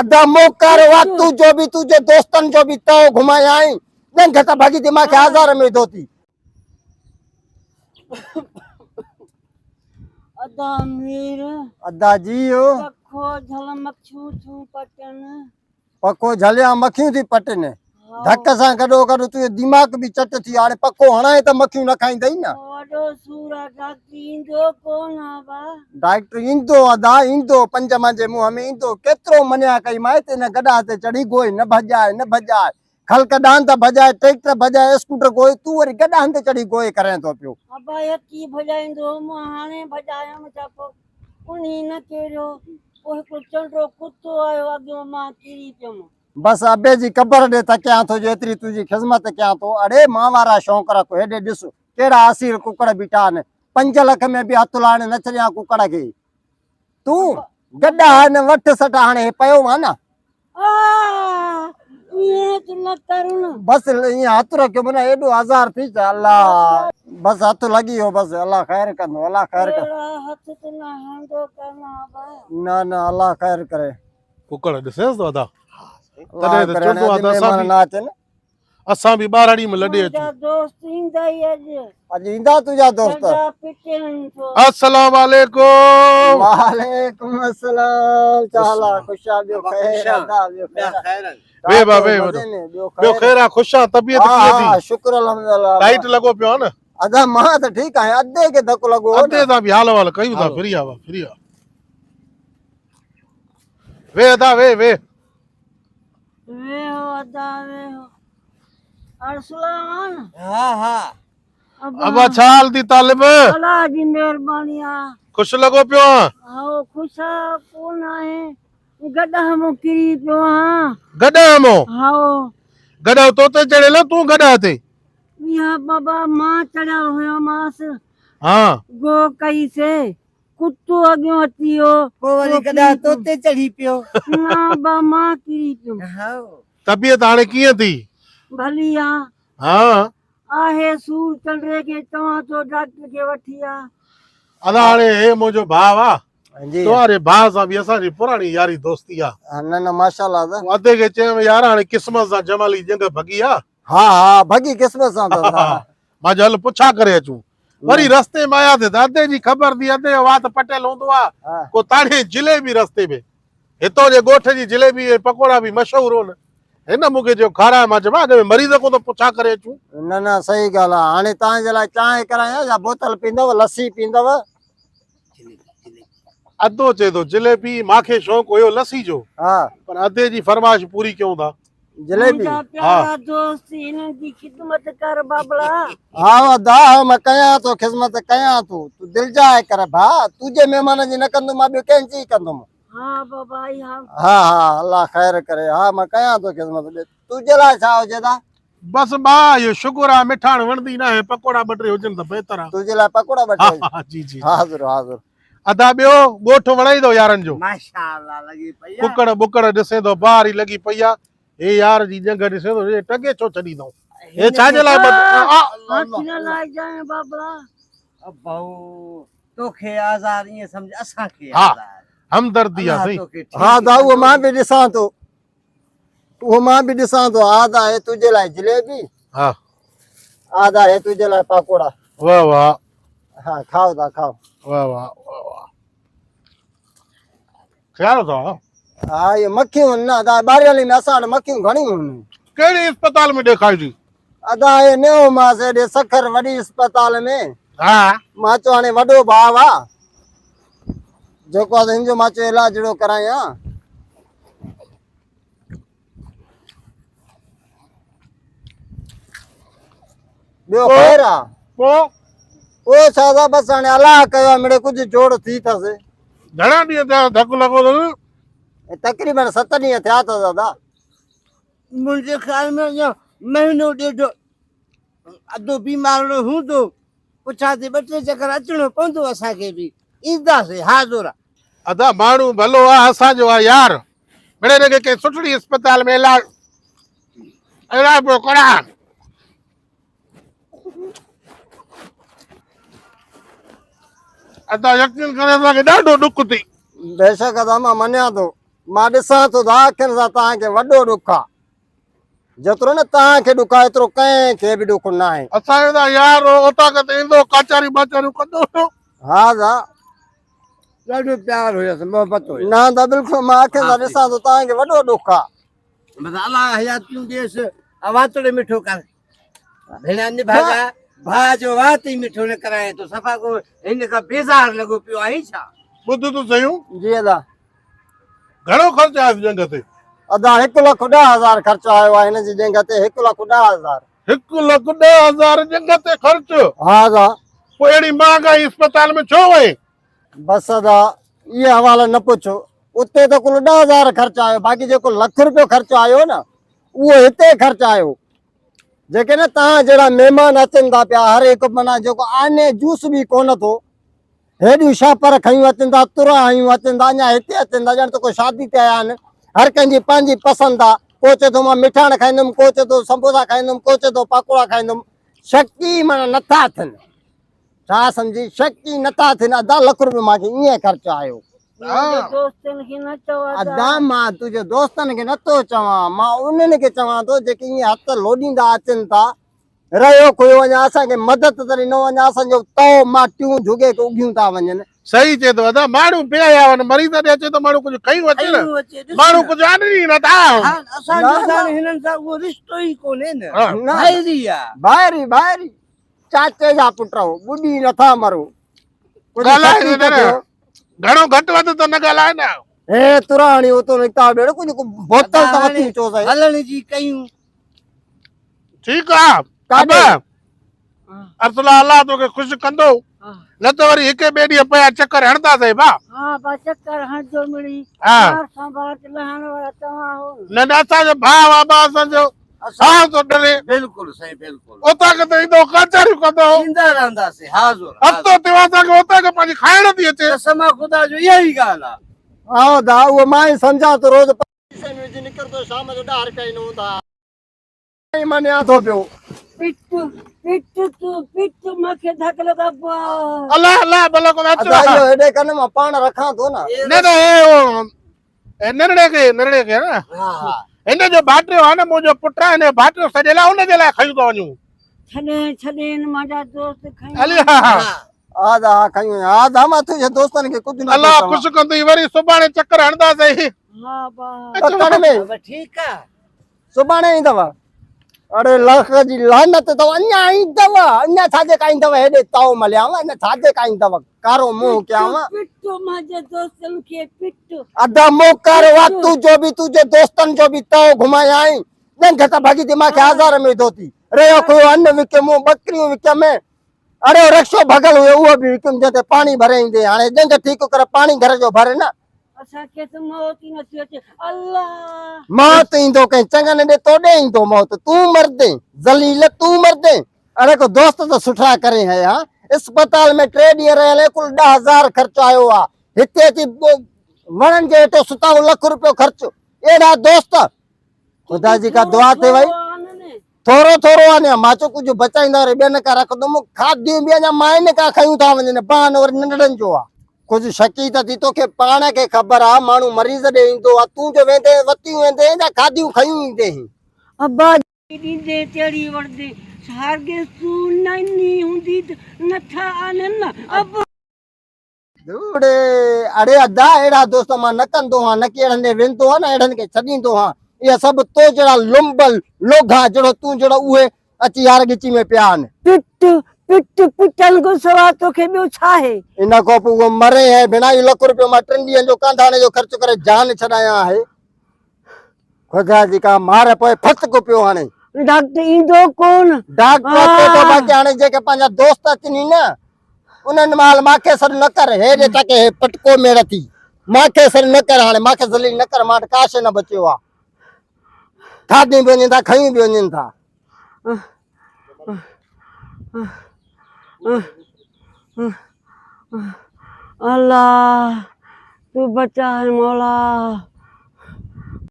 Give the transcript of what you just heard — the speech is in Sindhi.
ادا موڪر وا تون جو به تنهنجي دوستن جو به تئو گهمايائين ڄنگهه ته ڀڳي ٿي مان کي آزار ۾ وڌو ٿي. ادا مير. ادا جيء. پکو جهل مکيون ٿيون پٽن. پکو جهليان مکيون ٿي پٽن. ڌڪ سان گڏو گڏ تنهنجو دماغ به چٽ ٿي ويو. هاڻي پکو هڻائين ته مکيون نه کائيندئي نه. وڏو سور آ ڊاڪٽر ايندو ڪونه ابا. ڊاڪٽر ايندو ادا ايندو پنج مانجي منهن ۾ ايندو. ڪيترو منيا ڪئي مانء ته ان گڏاهه تي چڙهي گوء نه ڀڄاء نه ڀڄاء. خلق ڏاند ڀڄائي ٽريڪٽر ڀڄائي اسڪوٽر گوء تون وري گڏاهن تي چڙهي گوء ڪرين ٿو پيو. ابا يڪي ڀڄائيندو هوم هاڻي ڀڄايم ته پوء انهي نه ڪيريو پوء هڪڙو چنڊو ڪتو آيو اڳيون مان ڪري پيم. بس ابي جي قبر ڏي تڪيان ٿو جو ايتري تنهنجي خذمت ڪيان ٿو. اڙي مان وارا شونق رک هيڏي ڏس ڪهڙا اصيل ڪڪڙ بيٺا آهن. پنج لک ۾ به هٿ لائڻ نه ڇڏيان ڪڪڙ کي. تون گڏا نه وٺ سٽ هاڻي هي پيو مان نه. ائين ته نه ڪر نه. بس ائين هٿ رکيو منا ايڏو آزار ٿي ته الله بس هٿ لڳي ويو بس الله خير ڪندو الله خير ڪندو. اهڙا هٿ ته نه هڻندو ڪر نه ابا. نه نه الله خير ڪري. ڪڪڙ ڏسيس ٿو ادا. تڏهن ته چوندو آ ته اسان به اسان به ٻهراڙي ۾ لڏي اچون. منهنجا دوست ايندا ئي اڄ. اڄ ايندا تنهنجا دوست. چنڊا پٽين ٿو. السلام عليڪم. وعليڪم السلام ڇا حال آ خوش آ ٻيو خير ادا ٻيو خير وي با وي وڏو ٻيو خير آ خوش آ طبيعت ڪيئن ٿي. ها شڪر الحمدلله. ٽائيٽ لڳو پيو آ نه. ادا مان ته ٺيڪ آهيان ادي کي ڌڪ لڳو هو نه. ادي سان به حال احوال ڪيون ٿا فري آ فري آ. وي ادا وي وي. ويهو ادا ويهو. ارسلان. ها ها. ابا ڇا حال ٿي طالب. الله جي مهرباني آ. خوش لڳو پيو آن. هائو خوش آ ڪون آهي گڏهه مون ڪري پيو آهان. گڏهه مون. هائو. گڏهه تو تي چڙهيل تون گڏهه تي. اها بابا مان چڙهيل هيومانس. ها. گو ڪئي سي. ڪتو اڳيون اچي ويو. پوء وري گڏهه تو تي چڙهي پيو. نه ابا مان ڪري پيم. طبيعت هاڻي ڪيئن ٿي؟ ڀلي آ. ها. آهي سور چنڊي کي چوان ٿو ڊاڪٽر کي وٺي آ. ادا هاڻي هي منهنجو ڀاء آ. توهاري ڀاء سان به اسان جي پراڻي ياري دوستي آ. نه نه ماشاءالله ادا. پوء ادي کي چيم يار هاڻي قسمت سان جمالي ڄنگهه ڀڳي آ. ها ها ڀڳي قسمت سان اٿس ها. مان چيو هل پڇا ڪري اچون. وري رستي ۾ آياسين ته ادي جي خبر ٿي ادي جو وات پٽيل هوندو آ ڪو تاڻي جليبي رستي ۾ هتو جي ڳوٺ جي جليبي ۽ پڪوڙا به مشهور هن. هن مون کي چيو کاراء مان چيو اڳ ۾ مريض کان ته پڇا ڪري اچون. نه نه صحيح ڳالهه آ هاڻي توهان جي لاء چانهه ڪرايان يا بوتل پيندؤ لسي پيندؤ. ادو چئي ٿو جليبي مان کي شوق هيو لسي جو پر ادي جي فرمائش پوري ڪيون ٿا. جليبي. منهنجا پيارا دوست هنن جي خدمت ڪر بابلا. ها ادا ها مان ڪيان ٿو خدمت ڪيان ٿو تون دلجاء ڪر ڀاء تنهنجي مهمان جي نه ڪندم مان ٻيو ڪنهن جي ڪندم. ها بابا اها. ها ها الله خير ڪري ها مان ڪيان ٿو خدمت تنهنجي لاء ڇا هجي ادا. بس ڀاء اهو شڪر آ مٺاڻ وڻندي ناهي پڪوڙا ٻه ٽي هجن ته بهتر آ. تنهنجي لاء پڪوڙا ٻه ٽي. ها جي جي. حاضر حاضر. ادا ٻيو ڳوٺ وڻئي ٿو يارن جو. ماشاءالله لڳي پئي آ. ڪڪڙ ٻڪڙ ڏسين ٿو بهاري لڳي پئي آ. هي يار جي ڄنگهه ڏسين ٿو هي ٽنگي ڇو ڇڏيندائون. هي ڇا جي لاء ٻڌ هٿ نه لائجانء بابلا. ابو توکي آزار ائين سمجهه اسان کي ها آزار. همدردي آ الله سائين. توکي ٺيڪ ها ادا اهو ڪندو. مان به ڏسان ٿو. اهو مان به ڏسان ٿو. ها ادا هي تنهنجي لاء جليبي. ها. ها ادا هي تنهنجي لاء پاڪوڙا. واه واه. ها کائو ٿا کائو. واه واه واه واه. خيال اٿو ها. ها اهي مکيون آهن نه ادا ٻاريالي ۾ اسان وٽ مکيون گهڻيون آهن. ڪهڙي اسپتال ۾ ڏيکارجي؟ ادا اهي نيو مانس هيڏي سکر وڏي اسپتال ۾. ها. مان چيو هاڻي وڏو ڀاء آ جيڪو آ هن جو مان چيو علاج جهڙو ڪرايان. ٻيو خير آ. پوء؟ پوء ڇا ٿا بس هاڻي الله ڪيو آ مڙئي ڪجهه جوڙ ٿي اٿس. گهڻا ڏينهن ٿيا ڌڪ لڳو اٿس؟ تقريبن 7 ڏينهن ٿيا اٿس دادا. منهنجي خيال ۾ اڃا مهينو ڏيڍ ادو بيمار هوندو. پڇان ٿي ٻه ٽي چڪر اچڻو پوندو اسان کي به. اينداسين حاضر. ادا ماڻهو ڀلو آ اسان جو آ يار. مڙئي هن کي ڪنهن سٺڙي اسپتال ۾ علاج علاج پيو ڪرائان. ادا يقين ڪري اسان کي ڏاڍو ڏک ٿي. بيشڪ ادا مان مڃيان ٿو. مان ڏسان ٿو ته اکين سان توهان کي وڏو ڏک آ. جيترو نه توهان کي ڏک آ ايترو ڪنهن کي به ڏک ناهي. اسان جو ته يار اوطاق تي ايندو هو ڪاچاريون ٻاچاريون ڪندو هو. ها دا. ڏاڍو پيار هيس محبت هيس. نه دا بلڪل مان اکين سان ڏسان ٿو توهان کي وڏو ڏک آ. بس الله حياتيون ڏيس ۽ واتڙي مٺو ڪر. ڀيڻا نڀاڳا ڀاء جو وات ئي مٺو نه ڪرائين ٿو صفا ڪو هن کان بيزار لڳو پيو آهين ڇا؟ ٻڌ ته سهيون. جي ادا. گهڻو خرچ آيس ڄنگهه تي؟ ادا هڪ لک ڏهه هزار خرچ آيو آهي هن جي ڄنگهه تي هڪ لک ڏهه هزار. هڪ لک ڏهه هزار ڄنگهه تي خرچ؟ ها ادا. پوء اهڙي مهانگائي اسپتال ۾ ڇو وئين؟ بس ادا اهي حوالا نه پڇ اتي ته ڪل ڏهه هزار خرچ آيو باقي جيڪو لک روپيو خرچ آيو نه اهو هتي خرچ آيو. جيڪي نه توهان جهڙا مهمان اچن ٿا پيا هر هڪ معنيٰ جيڪو آني جوس به ڪونه ٿو هيڏيون شاپر کنيون اچن ٿا تر هنيون اچن ٿا اڃا هتي اچن ٿا ڄڻ ته ڪو شادي تي آيا آهن هر ڪنهن جي پنهنجي پسند آ ڪو چئي ٿو مان مٺاڻ کائيندم ڪو چئي ٿو سمبوسا کائيندم ڪو چئي ٿو پاڪوڙا کائيندم شڪي معنيٰ نٿا ٿين ڇا سمجهي شڪي نٿا ٿين ادا لک روپيو مانکي ائين خرچ آيو. منهنجي دوستن کي نه چئو ادا. ادا مان تنهنجي دوستن کي نٿو چوان مان انهن کي چوان ٿو جيڪي ائين هٿ لوڏيندا اچن ٿا رهيو کهيو اڃا اسان کي مدد ته ڏنو اڃا اسان جو تئو ماٽيون جهڳي کي اگهيون ٿا وڃن. صحيح چئي ٿو ادا ماڻهو بي حيا آهن مريض ڏي اچي ٿو ماڻهو ڪجهه کئي اچي نه ماڻهو ڪجهه آڻين ئي نه ٿا. ها اسان جو ته هاڻي هنن سان اهو رشتو ئي ڪونهي نه ڀائري آ. ڀائري ڀائري چاچي جا پٽ هو ٻڏي نٿا مرو. ڳالهائي نه گهڻو گهٽ وڌ ته نه ڳالهائي نه. هي تراڻي اتو نڪتا ٻيڙو ڪجهه ڪو بوتل ته وٺي اچو سائين. هلڻ جي ڪيون. ٺيڪ آ ابا ارسلا الله توکي خوش ڪندو نه ته وري هڪ ٻئي ڏينهن پيا چڪر هڻندا سائين با. ها با چڪر هڻجو مڙئي سار سنڀار ته لهڻ وارا توهان هو نه. نه اسان جو ڀاء آ با اسان جو ساهه ٿو ڏري. بلڪل سائين بلڪل. اوطاق تي ايندو ڪچهريون ڪندو هو. ايندا رهنداسين حاضر. هفتو ٿيو اسان کي اوطاق پنهنجي کائڻ ٿي اچي. قسم آ خدا جو اها ئي ڳالهه آ. ها ادا اهو مان ئي سمجهان ٿو روز پئسي ۾ وجهي نڪرندو شام جو ڏهه رپيا ئي نه هوندا. ائين مڃيان ٿو پيو. پٽ پٽ تون پٽ مونکي ڌڪ لڳا ابا. الله الله ڀلا ڪو اچ. ادا اهو هيڏي ڪن مان پاڻ رکان ٿو نه. نه نه هي اهو نرڙي کي نرڙي کي نه هن جو ڀاٽريو آهي نه منهنجو پٽ آهي هن جو ڀاٽريو سڄيل آهي ان جي لاء کڻي ٿو وڃون. ڇڏين ڇڏين منهنجا دوست کڻي هلي ها ها. ها دا ها کڻي وڃ ها دا مان تنهنجي دوستن کي ڪجهه نه الله خوش ڪندئي وري سڀاڻي چڪر هڻنداسين. ها با. تڪڙ ۾. ٺيڪ آ. سڀاڻي ايندؤ؟ اڙي لک جي لعنت اٿو اڃا ايندؤ اڃا ڇا جي ڪا ايندؤ هيڏي تئو مليانو اڃا ڇا جي ڪا ايندؤ ڪارو منهن ڪيانو. پٽ منهنجي دوستن کي پٽ. ادا منهن ڪارو آ تنهنجو به تنهنجي دوستن جو به تئو گهمايائين ڄنگهه ته ڀڳي ٿي مانکي آزار ۾ وڌو ٿي رهيو کهيو ان وڪيم ٻڪريون وڪيم اڙي رڪشو ڀڳل هيو اهو به وڪيم جنهن تي پاڻي ڀري ايندي هاڻي ڄنگهه ٺيڪ ڪر پاڻي گهر جو ڀر نه. اسان کي ته موت ئي نٿي اچي الله. موت ايندو ڪنهن چڱن ڏي توڏي ايندو موت تون مردين ذليل تون مردين. اڙي ڪو دوست ته سٺا ڪرين هي ها اسپتال ۾ ٽي ڏينهن رهيل ڪل ڏهه هزار خرچ آيو آ هتي اچي وڻن جي هيٺو ستا هو لک روپيو خرچ اهڙا دوست خدا جي ڪا دعا ٿي وئي ٿورو ٿورو آ مان چيو ڪجهه بچائيندا وري ٻين کان رکندم کاڌيون به اڃا ماين کان کنيون ٿا وڃن بهانو وري ننڍڙن جو آ ڪجهه شڪي ته ٿي توکي پاڻ کي خبر آ ماڻهو مريض ڏي ايندو آ تون جو ويندين وتيون ويندين يا کاڌيون کنيون ايندين هين. ابا ڏيندي تهڙي وڙدي هرگز تون نه اني هوندي ته نٿا آنن نه ابا. ڌوڙي اڙي ادا اهڙا دوست مان نه ڪندو هان نه ڪي اهڙن ڏي ويندو هان نه اهڙن کي ڇڏيندو هان اهي سڀ تو جهڙا لنب لوگها جهڙو تون جهڙو اهي اچي يار ڳچي ۾ پيا آهن. پٽ پٽ پٽن کان سوا توکي ٻيو ڇاهي؟ ان کان پوء اهو مري هي ڀيڻا اهو لک روپيو مان ٽن ڏينهن جو ڪانڌاڻي جو خرچ ڪري جان ڇڏايان آهي. خدا جي ڪا مار پوي ڦٿڪ پيو هاڻي. ڊاڪٽر ايندو ڪون؟ ڊاڪٽر اچي ٿو باقي هاڻي جيڪي پنهنجا دوست اچني نه انهن مهل ماکي سڏ نه ڪر هي ڏي تاڪي هي پٽڪو ميڙ ٿي ماکي سڏ نه ڪر هاڻي ماکي ذليل نه ڪر مان وٽ ڪا شيء نه بچيو آ. کاڌيون به وڃن ٿا کنيون به وڃن ٿا. الله تون بچاء مولا.